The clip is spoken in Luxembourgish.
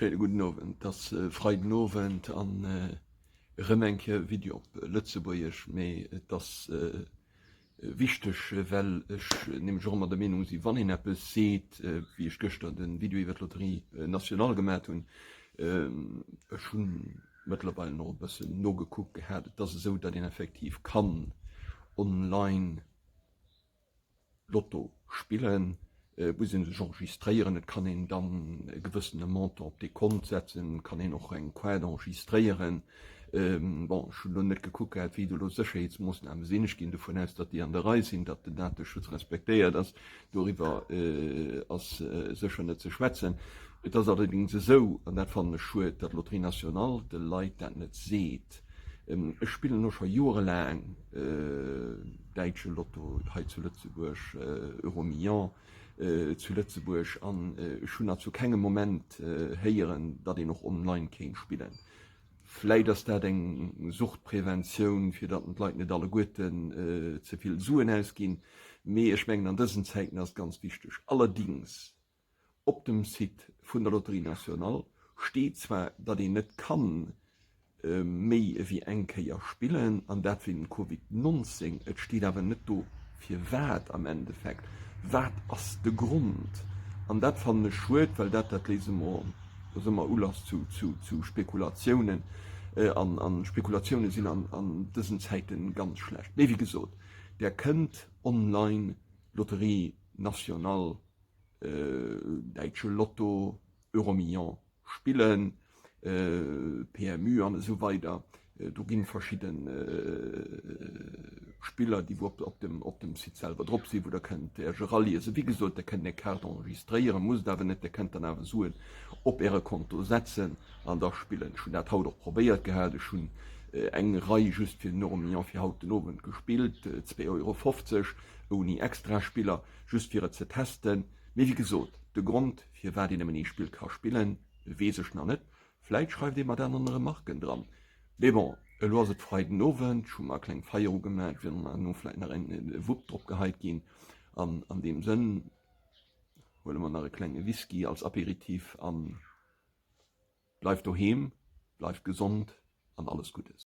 Schéine gudden Owend, et ass Freiden Owend an erëm eng Kéier e Video op Lëtzebuergesch, mee et ass wichteg, well ech nämlech och ëmmer der Meenung sinn, wann een eppes seet, wéi ech gëschter de Video iwwer d'Loterie Nationale gemat hunn, ech hunn mëttlerweil och e bëssen nogekuckt gehat, et ass esou, datt een effektiv kann online Lotto spillen, muss ee sech enregistréieren. Et kann een dann e gewëssene Montant op dee Kont setzen, et kann een och eng Quête enregistréieren. Bon, ech hunn elo net gekuckt gehat, wéi do elo d'Sécherheetsmoossname sinn. Ech ginn dovun aus, datt déi an der Rei sinn, datt den Dateschutz respektéiert ass. Doriwwer ass sécher net ze schwätzen. Et ass allerdéngs esou, an dat fannen ech schued, datt d'Loterie Nationale de Leit dat net seet. Ech spillen elo scho joerelaang däitsche Lotto hei zu Lëtzebuerg, Euromillions zu Lëtzebuerg, an ech hunn nach zu kengem Moment héieren, datt een och online kéint spillen. Vläit ass dat eng Suchtpreventioun, fir datt d'Leit net alleguerten ze vill Suen ausginn, mee ech mengen an dësen Zäiten ass et ganz wichteg. Allerdings Op dem Site vun der Loterie Nationale steet zwar, datt een net kann méi ewéi eng Kéier spillen, an dat wéint dem Covid 19. Et steet awer net do firwat am Endeffekt. Wat ass de Grond? An dat fannen ech schued, well dat dat léisst ëmmer, ass ëmmer Ulass zu zu Spekulatiounen. An Spekulatioune sinn an dësen Zäiten ganz schlecht. Mee wéi gesot, där kënnt online Loterie Nationale däitsche Lotto, Euromillions spillen, PMU an esou weider. Do ginn verschidde Spiller, déi wou op dem op dem Site selwer drop sinn, wou der kënnt Äech eraliesen. Wéi gesot, der kënnt Är Kaart enregistréieren, musst awer net, der kënnt dann awer Suen op Äre Konto setzen an da spillen. Ech hunn dat haut och probéiert gehat. Ech hunn eng Rei just fir den Euromillions fir haut den Owend gespillt, 2,50 Euro, ouni Extraspiller. Just fir et ze testen. Mee wéi gesot, de Grond firwat een nëmmen ee Spill ka spillen, weess ech nach net. Vläit schreift ee mer dat an de Remarken dran. Mee bon, elo ass et Freiden Owend, ech hu mer e kleng Feier ugemat, wier dann elo vläit nach en Wupp drop geheit ginn. An an deem Sënn huele mer nach e klenge Whisky als Apéritif an bleift doheem, bleift gesond an alles Guddes.